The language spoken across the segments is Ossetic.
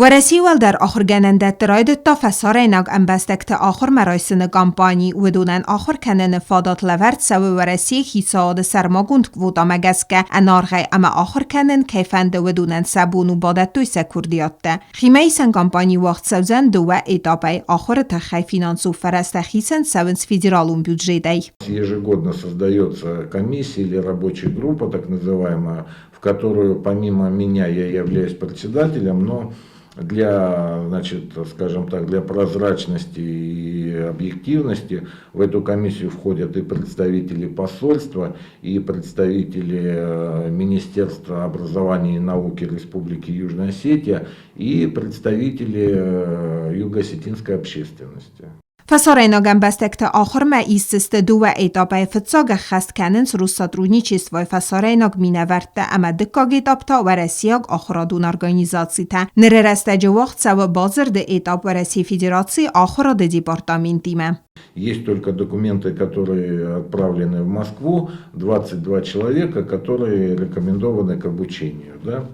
Уӕрӕсейы уӕлдӕр ахуыргӕнӕндӕтты райдыдта фӕсарӕйнаг ӕмбӕстӕгты ахуырмӕ райсыны кампани. Уыдонӕн ахуыр кӕныны фадат лӕвӕрд цӕуы Уӕрӕсейы хицауады сӕрмагонд квотамӕ гӕсгӕ ӕнаргъӕй ӕмӕ ахуыр кӕнын кӕй фӕнды, уыдонӕн сӕ бон у бадӕттой сӕ куырдиӕттӕ. Химӕисӕн кампани уагъд цӕудзӕн дыууӕ этапӕй. Ахуыры тыххӕй финансон фӕрӕзтӕ хицӕн цӕуынц федералон бюджетӕй. Ежегодно создается комиссия или рабочая группа, так называемая, в которую помимо меня я являюсь председателем, но для, значит, скажем так, для прозрачности и объективности в эту комиссию входят и представители посольства, и представители Министерства образования и науки Республики Южная Осетия, и представители юго-осетинской общественности. Фӕсарӕйнаг ӕмбӕстӕгты ахуырмӕ исдзысты дыууӕ этапӕй. Фыццаг ӕххӕст кӕнынц Россотрудничествойы фӕсарӕйнаг минӕвӕрттӕ ӕмӕ дыккаг этап та уӕрӕсейаг ахуырадон организацитӕ. Ныры рӕстӕджы уагъд цӕуы бадзырды этап Уӕрӕсейы Федерацийы ахуырады департаментимӕ. Есть только документы, которые отправлены в Москву, 22 человека, которые рекомендованы к обучению. Да?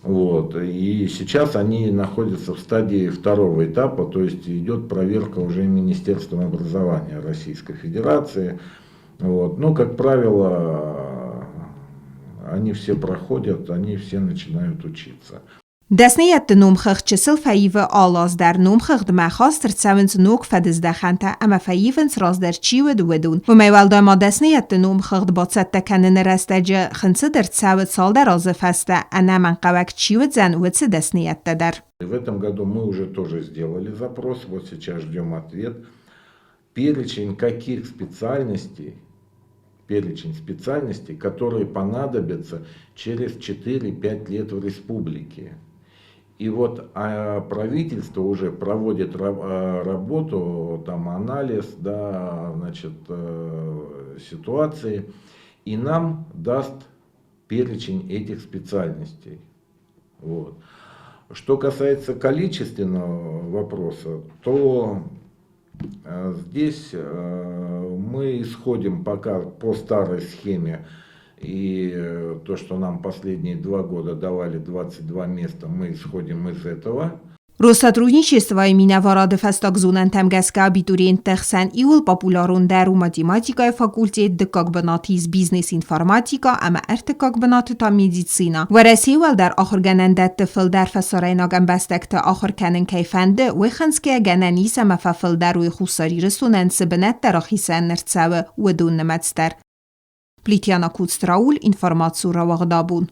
Вот. И сейчас они находятся в стадии второго этапа, то есть идет проверка уже Министерством образования Российской Федерации. Вот. Но, как правило, они все проходят, они все начинают учиться. Дӕсныйӕдты номхыгъд чысыл фӕивы алы аз дӕр. Номхыгъдмӕ хаст ӕрцӕуынц ног фӕдыздӕхӕнтӕ ӕмӕ фӕивынц, раздӕр чи уыд, уыдон. Уымӕй уӕлдай ма дӕсныйӕдты номхыгъд бацӕттӕ кӕныны рӕстӕджы хынцыд ӕрцӕуы цалдӕр азы фӕстӕ ӕнӕмӕнгхъӕуӕг чи уыдзӕн, уыцы дӕсныйӕдтӕ дӕр. В этом году мы уже тоже сделали запрос, вот сейчас ждем ответ. Перечень каких специальностей, перечень специальностей, которые понадобятся через 4-5 лет в республике. И вот правительство уже проводит работу, там анализ, да, значит, ситуации, и нам даст перечень этих специальностей. Вот. Что касается количественного вопроса, то здесь мы исходим пока по старой схеме, и то, что нам последние 2 года давали 22 места, мы исходим из этого. Россотрудничествойы минӕварады фӕстаг зонӕнтӕм гӕсгӕ абитуриентты хсӕн иууыл популярондӕр у математикӕйы факультет, дыккаг бынат ис бизнес-информатикӕ ӕмӕ ӕртыккаг бынаты та медицинӕ. Уӕрӕсейы уӕлдӕр ахуыргӕнӕндӕтты фылдӕр фӕсарӕйнаг ӕмбӕстӕгты ахуыр кӕнын кӕй фӕнды, уый хынцгӕйӕ гӕнӕн ис ӕмӕ фӕфылдӕр уой Хуссар Ирыстонӕн цы бынӕттӕ рахицӕн ӕрцӕуы, уыдон нымӕц дӕр. Плитьяна Куцтрауль, информацийы рауагъдабон.